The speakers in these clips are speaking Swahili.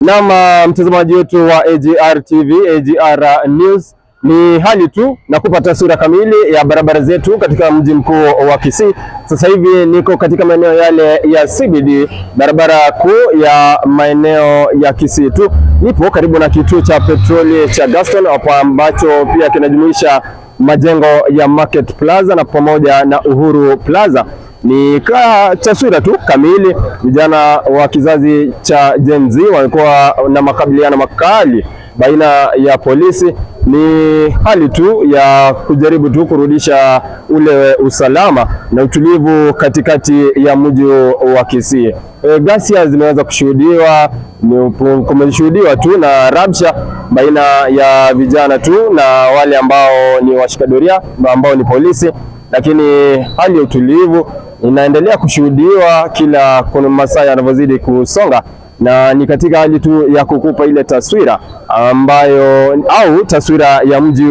Naam, mtazamaji wetu wa AGR TV, AGR News, ni hali tu na kupa taswira kamili ya barabara zetu katika mji mkuu wa Kisii. Sasa hivi niko katika maeneo yale ya CBD, barabara kuu ya maeneo ya Kisii tu. Nipo karibu na kituo cha petroli cha Gaston hapo, ambacho pia kinajumuisha majengo ya Market Plaza na pamoja na Uhuru Plaza. Ni taswira tu kamili. Vijana wa kizazi cha Gen Z walikuwa na makabiliano makali baina ya polisi. Ni hali tu ya kujaribu tu kurudisha ule usalama na utulivu katikati ya mji wa Kisii. Ghasia zimeweza kushuhudiwa, kumeshuhudiwa tu na rabsha baina ya vijana tu na wale ambao ni washikadoria ambao ni polisi, lakini hali ya utulivu inaendelea kushuhudiwa kila kuna masaa yanavyozidi kusonga, na ni katika hali tu ya kukupa ile taswira ambayo au taswira ya mji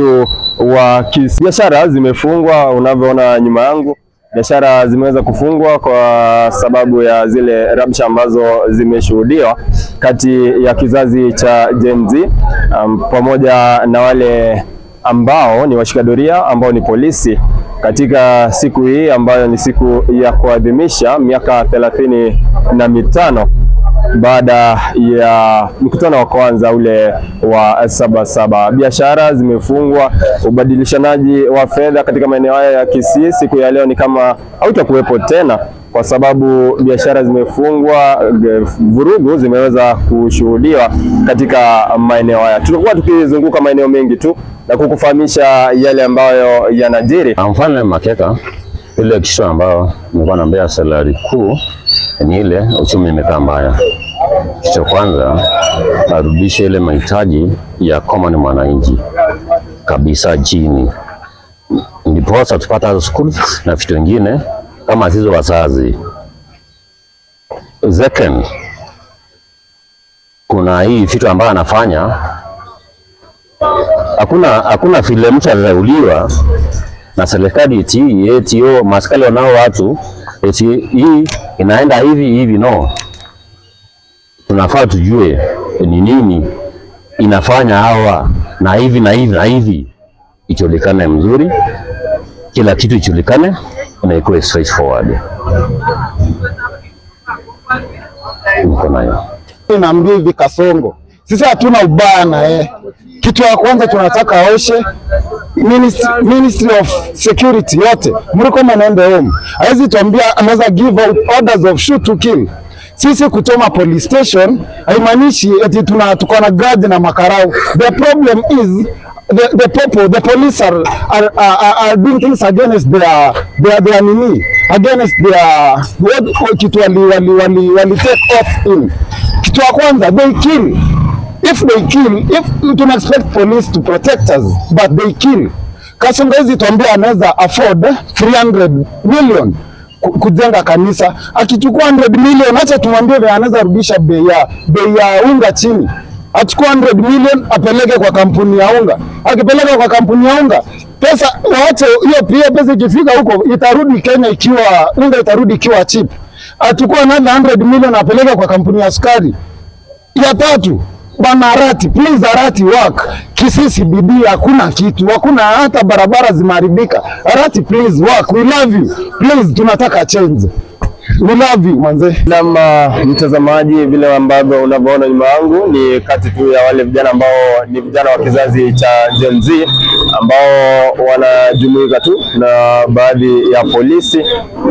wa Kisii. Biashara zimefungwa, unavyoona nyuma yangu, biashara zimeweza kufungwa kwa sababu ya zile rabsha ambazo zimeshuhudiwa kati ya kizazi cha Gen Z pamoja na wale ambao ni washikadoria ambao ni polisi, katika siku hii ambayo ni siku ya kuadhimisha miaka 35 baada ya mkutano wa kwanza ule wa 77. Biashara zimefungwa, ubadilishanaji wa fedha katika maeneo haya ya Kisii siku ya leo ni kama hautakuwepo tena kwa sababu biashara zimefungwa, vurugu zimeweza kushuhudiwa katika maeneo haya. Tutakuwa tukizunguka maeneo mengi tu na kukufahamisha yale ambayo yanajiri. Mfano Makeka, ile kitu ambayo nilikuwa naambia salary kuu ni ile uchumi imekaa mbaya. Kitu cha kwanza arudishe ile mahitaji ya common mwananchi kabisa chini, ndiposa tupata schools na vitu vingine kama hizo wazazi. Second, kuna hii vitu ambayo anafanya, hakuna vile mtu atauliwa na serikali eti eti maskali wanao watu eti hii inaenda hivi hivi. No, tunafaa tujue ni nini inafanya hawa na hivi na hivi na hivi, ijulikane mzuri, kila kitu ijulikane na ikuwe straightforward. Niko nayo naambia hivi Kasongo, sisi hatuna ubaya na yeye. Kitu ya kwanza tunataka aoshe Ministry of Security yote, Murkomen ende home. Hawezi tuambia anaweza give out orders of shoot to kill. Sisi kuchoma police station haimaanishi eti tuna tuko na grudge na makarau. The problem is the people, the police are doing things against their nini, against their what kitu wali take off in. Kitu ya kwanza they kill. If they kill, if you don't expect police to protect us, but they kill. Kasongo hizi tuambia anaweza afford 300 million kujenga kanisa. Akichukua 100 million, acha tumwambie anaweza rudisha bei ya unga chini. Achukua 100 million apeleke kwa kampuni ya unga. Akipeleka kwa kampuni ya unga, pesa waache hiyo pia pesa ikifika huko itarudi Kenya ikiwa unga itarudi ikiwa cheap. Achukua another 100 million apeleke kwa kampuni ya sukari. Ya tatu, bana Arati, please Arati work. Kisii CBD hakuna kitu, hakuna hata barabara zimeharibika. Arati please work, we love you. Please tunataka change. We love you manze. Na mtazamaji, vile ambavyo unavyoona nyuma yangu ni kati tu ya wale vijana ambao ni vijana wa kizazi cha Gen Z ambao wanajumuika tu na baadhi ya polisi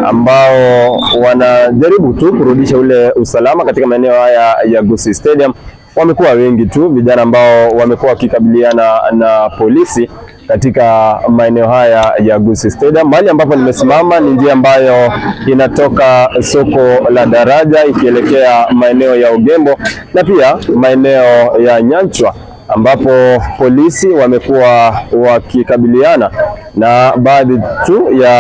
ambao wanajaribu tu kurudisha ule usalama katika maeneo haya ya Gusii Stadium. Wamekuwa wengi tu vijana ambao wamekuwa wakikabiliana na polisi katika maeneo haya ya Gusii Stadium. Mahali ambapo nimesimama ni njia ambayo inatoka soko la Daraja ikielekea maeneo ya Ogembo na pia maeneo ya Nyanchwa, ambapo polisi wamekuwa wakikabiliana na baadhi tu ya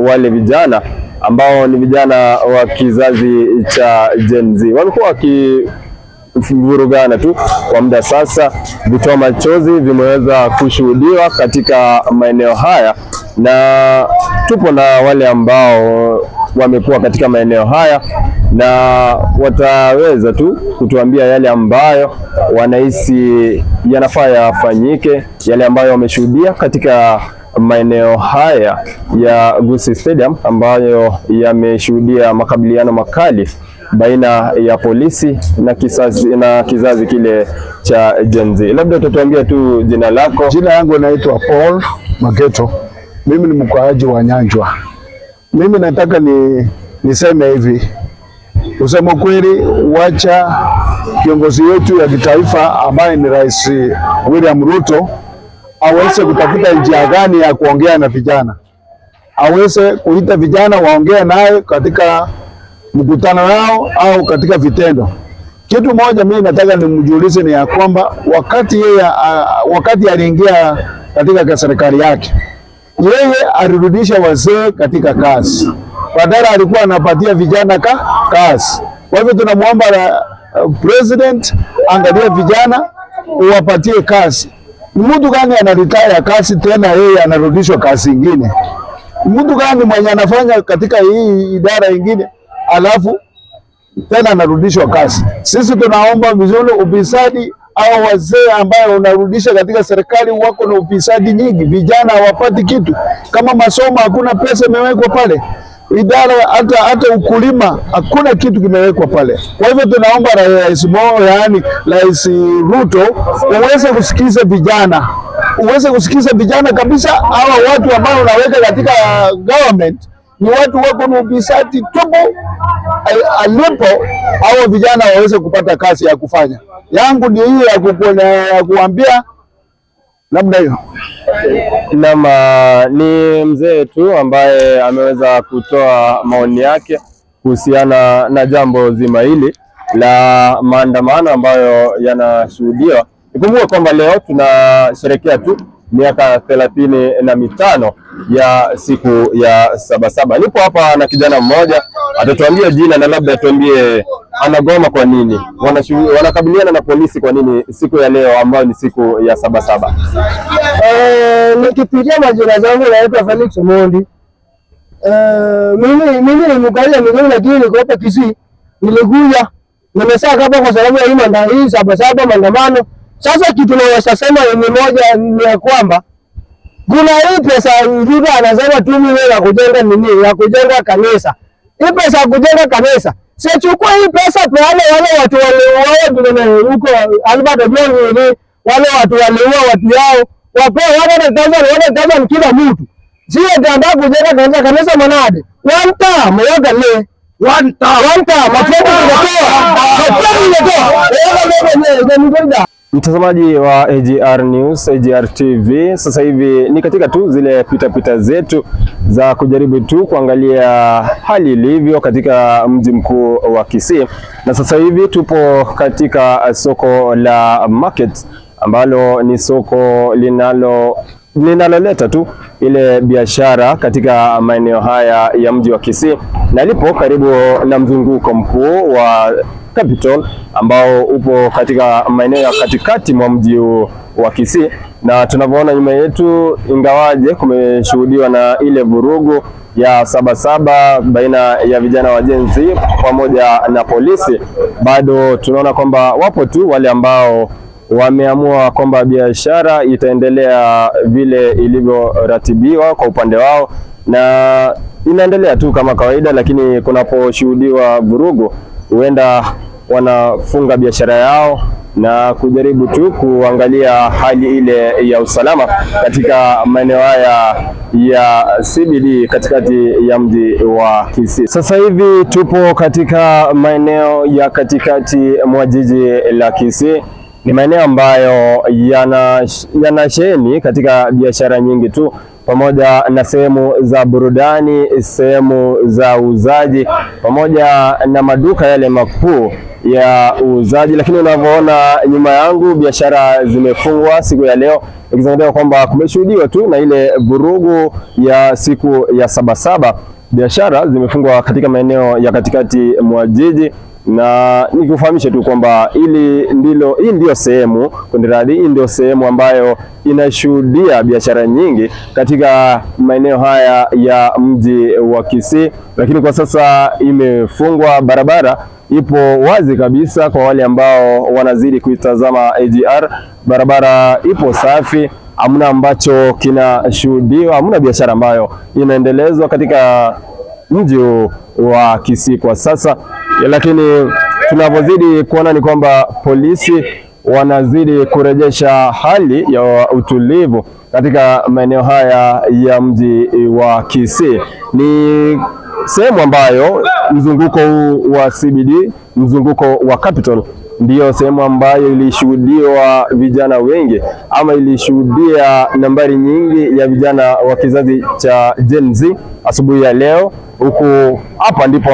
wale vijana ambao ni vijana wa kizazi cha Gen Z. Wamekuwa wakivurugana tu kwa muda sasa. Vitoa machozi vimeweza kushuhudiwa katika maeneo haya, na tupo na wale ambao wamekuwa katika maeneo haya na wataweza tu kutuambia yale ambayo wanahisi yanafaa yafanyike, yale ambayo wameshuhudia katika maeneo haya ya Gusii Stadium ambayo yameshuhudia makabiliano makali baina ya polisi na kizazi kile cha Gen Z. Labda utatuambia tu jina lako. Jina yangu naitwa Paul Mageto. Mimi ni mkaaji wa Nyanjwa. Mimi nataka niseme hivi. Usema kweli, wacha kiongozi wetu ya kitaifa ambaye ni Rais William Ruto aweze kutafuta njia gani ya kuongea na vijana. Aweze kuita vijana waongee naye katika mkutano wao au katika vitendo. Kitu moja mimi nataka nimjulize ni ya kwamba wakati aliingia katika serikali yake, yeye alirudisha wazee katika kazi. Badala alikuwa anapatia vijana kazi. Kwa hivyo tunamuomba president angalia vijana uwapatie kazi. Mtu gani anaretire kazi tena yeye anarudishwa kazi nyingine? Mtu gani mwenye anafanya katika hii idara nyingine alafu tena anarudishwa kazi? Sisi tunaomba vizuri ufisadi au wazee ambao unarudisha katika serikali wako na ufisadi nyingi, vijana hawapati kitu. Kama masomo hakuna pesa imewekwa pale, idara hata ukulima hakuna kitu kimewekwa pale. Kwa hivyo tunaomba Rais yaani Rais Ruto uweze kusikiza vijana, uweze kusikiza vijana kabisa. Hawa watu ambao unaweka katika government ni watu wako na ufisadi tupu. Alipo hao vijana waweze kupata kazi ya kufanya. Yangu ni hiyo ya kuambia namna hiyo. Naam, ni mzee tu ambaye ameweza kutoa maoni yake kuhusiana na jambo zima hili la maandamano ambayo yanashuhudiwa. Nikumbuke kwamba leo tunasherehekea tu miaka 35 ya siku ya Sabasaba. Nipo hapa na kijana mmoja, atatuambia jina na labda atuambie anagoma kwa nini, wanakabiliana na polisi kwa nini siku ya leo ambayo ni siku ya Sabasaba. Nikipitia majina zangu naitwa Felix Omondi. Mimi ni mkazi wa Migori, lakini niko hapa Kisii. Nilikuja nimesaa hapa kwa sababu ya hii Sabasaba maandamano. Sasa kitu naweza sema ni moja ni kwamba kuna hii pesa Ruto anasema tumiwe ya kujenga nini, ya kujenga kanisa. Hii pesa ya kujenga kanisa, sichukua hii pesa peane wale watu waliuawa huko Albert Ojwang, wale watu waliua watu yao, wapewe 100,000 kila mtu. Sio tanda kujenga kanisa, kanisa manade. One time yoga le. One time machozi yanatoa. Mtazamaji wa AGR News, AGR TV, sasa hivi ni katika tu zile pita-pita zetu za kujaribu tu kuangalia hali ilivyo katika mji mkuu wa Kisii. Na sasa hivi tupo katika soko la Market ambalo ni soko linaloleta tu ile biashara katika maeneo haya ya mji wa Kisii, na lipo karibu na mzunguko mkuu wa Capital ambao upo katika maeneo ya katikati mwa mji wa Kisii. Na tunavyoona nyuma yetu, ingawaje kumeshuhudiwa na ile vurugu ya Sabasaba baina ya vijana wa Gen Z pamoja na polisi, bado tunaona kwamba wapo tu wale ambao wameamua kwamba biashara itaendelea vile ilivyoratibiwa kwa upande wao na inaendelea tu kama kawaida, lakini kunaposhuhudiwa vurugu huenda wanafunga biashara yao na kujaribu tu kuangalia hali ile ya usalama katika maeneo haya ya CBD katikati ya mji wa Kisii. Sasa hivi tupo katika maeneo ya katikati mwa jiji la Kisii. Ni maeneo ambayo yanasheheni katika biashara nyingi tu, pamoja na sehemu za burudani, sehemu za uuzaji, pamoja na maduka yale makuu ya uuzaji. Lakini unavyoona nyuma yangu biashara zimefungwa siku ya leo, ikizingatiwa kwamba kumeshuhudiwa tu na ile vurugu ya siku ya Sabasaba. Biashara zimefungwa katika maeneo ya katikati mwa jiji, Na nikufahamishe tu kwamba hii ndio sehemu kundiradi, hii ndio sehemu ambayo inashuhudia biashara nyingi katika maeneo haya ya mji wa Kisii, lakini kwa sasa imefungwa. Barabara ipo wazi kabisa kwa wale ambao wanazidi kuitazama AGR. Barabara ipo safi, hamna ambacho kinashuhudiwa, hamna biashara ambayo inaendelezwa katika mji wa Kisii kwa sasa. Lakini tunavyozidi kuona ni kwamba polisi wanazidi kurejesha hali ya utulivu katika maeneo haya ya mji wa Kisii. Ni sehemu ambayo mzunguko huu wa CBD, mzunguko wa Capital, ndiyo sehemu ambayo ilishuhudiwa vijana wengi ama ilishuhudia nambari nyingi ya vijana wa kizazi cha Gen Z asubuhi ya leo. Huku hapa ndipo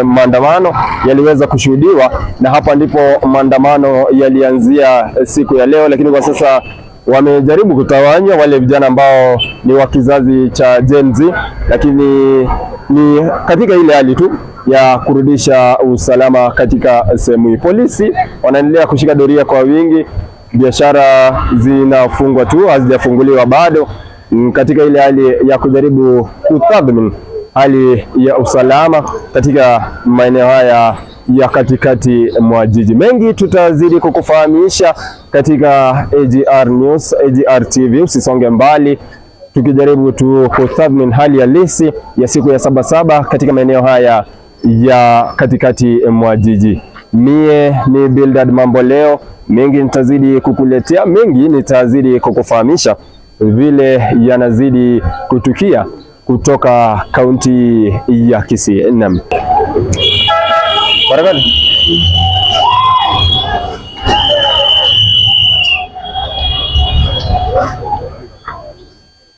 maandamano yaliweza kushuhudiwa, na hapa ndipo maandamano yalianzia siku ya leo, lakini kwa sasa wamejaribu kutawanya wale vijana ambao ni wa kizazi cha Gen Z, lakini ni katika ile hali tu ya kurudisha usalama katika sehemu hii. Polisi wanaendelea kushika doria kwa wingi, biashara zinafungwa tu, hazijafunguliwa bado, katika ile hali ya kujaribu kutathmini hali ya usalama katika maeneo haya ya katikati mwa jiji. Mengi tutazidi kukufahamisha katika AGR News, AGR TV. Usisonge mbali, tukijaribu tu kutathmini hali halisi ya siku ya Sabasaba katika maeneo haya ya katikati mwa jiji. Mie ni Bildad Mambo Leo, mengi nitazidi kukuletea, mengi nitazidi kukufahamisha vile yanazidi kutukia kutoka kaunti ya Kisii. Naam. Barabara.